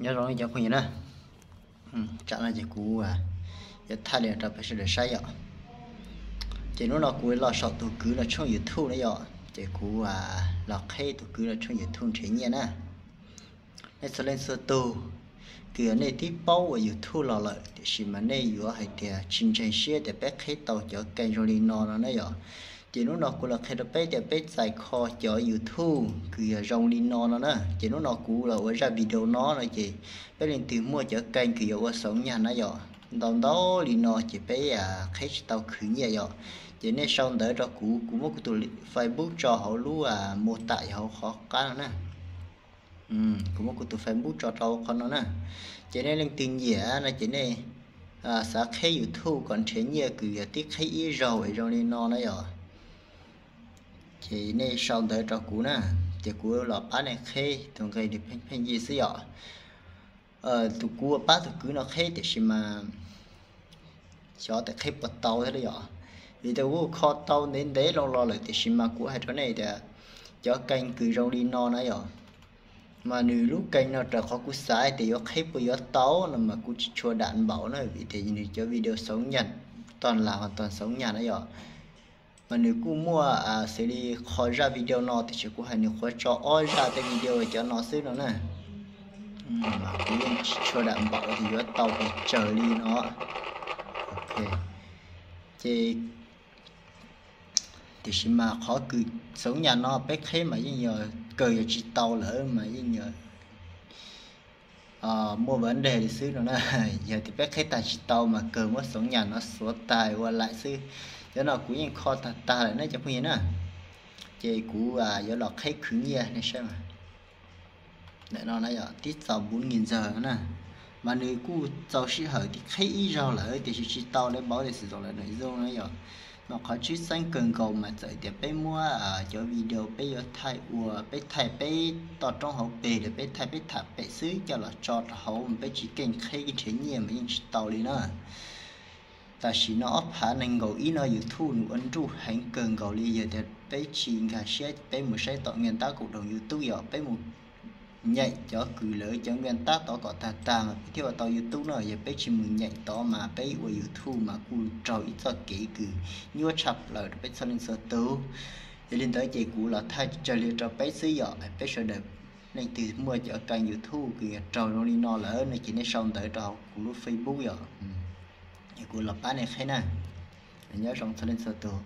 Nyob zoo cov phooj ywg na, tsam no ces kuv yuav thaij li rau peb sawv daws saib yom. Ces hnub no kuv los saum tus kwv no tshooj YouTube na yom, ces kuv los qheb tus kwv no tshooj YouTube nrhiav nyiaj na. Nej txhua leej txhua tug, kws yog nej twb paub ua YouTube los lawm tiam sis mas nej yuav hais tias tsis ntseeg siab tias peb qheb tau cov kênh zoo li no no na yom. Ces hnub no kuv los qhia rau peb tias peb txais kho cov YouTube kws yog zoo li no no na. Ces hnub no kuv los ua zaj video no no ces peb leej twg muaj cov kênh kws yog ua xoov nyag na yom, ntau ntau li no ces peb qheb tsis tau khwv nyiaj yom. Ces nej sau ntawv rau kuv, kuv muab kuv tus Facebook tso hauv lub mô tả hauv qhov qab no na. Kuv muab kuv tus Facebook tso rau qhov no na. Ces nej leej twg nyiam no ces nej xav qheb YouTube kom nrhiav nyiaj kws yog tib qheb ib zaug es zoo li no na yom. Ces nej sau ntawv rau kuv na, ces kuv los pab nej qheb tus nqi li pheej pheej yij xwb yom. Tus kuv ua pab tus kwv no qheb tiam sis mas xyov tias qheb puas tau thiab yom. Vim tias kuv kho tau ntev ntev loo los lawm tiam sis mas kuv hais rau nej tias cov kênh kws zoo li no na yom, mas nws lub kênh no raws qhov kuv xav tias yuav qheb puas yuav tau no mas kuv tsis tshua dam npaum na, vim tias nws cov video xoov nyag, tog las tog xoov nyag na yom. Mas nws kuj muaj xws li qhov zaj video no tiam sis kuv hais nws qhuav tso ob zaj tej video cov no xwb no na. Mas kuv yeej tsis tshua dam npaum tias yuav tau pes tsawg li no. Ces tiam sis mas qhov kws xoov nyag no peb qheb mas yeej yog kawg yog tsis tau lawm mas yeej yog muaj vấn đề li xwb no na. Yog tias peb qheb tag tsis tau mas kawg muab xoov nyag no xuav tag ua laim xwb. Cov no kuv yeej kho tag tag lawm na cov phooj ywg na. Ces kuv yuav los qheb khwv nyiaj nej saib mas. Ntawm no na yom, tib txaus bốn nghìn giờ na. Mas nws kuj txaus sij hawm tib qheb ib zaug lawm tiam sis tsis tau lawv bảo vệ sử dụng lại nội dung na yom. Mas qhov tshwj xeeb kawg nkaus mas txawm tias peb muab cov video peb yuav thaij ua, peb thaij peb toj roob hauv pes los peb thaij peb tham pem xwb coj los tso rau hauv mas peb tsis keej qheb nrhiav nyiaj mas yeej tsis tau li na. Tam sim no ob phav nees nkaum ib no YouTube nws ua nruj heev kawg nkaus li, yog tias peb tsis nkag siab peb mus saib tom npia tab cộng đồng YouTube yom, peb mus nyeem cov kws lawv cov npia tab tod kom tag tag mas peb thiaj ua tau YouTube no. Yog peb tsis mus nyeem tod mas peb ua YouTube mas kuj raug ib txoj kev kws nyuaj tshaj plaws rau peb txhua leej txhua tus. Yog li ntawd ces kuv los thaij tsawg li rau peb xwb yom, peb sawv daws leej twg muaj cov kênh YouTube kws yog raug zoo li no lawm no ces nej sau ntawv rau hauv kuv lub Facebook yom, es kuv los pab nej qheb na. Nyob zoo txhua leej txhua tus.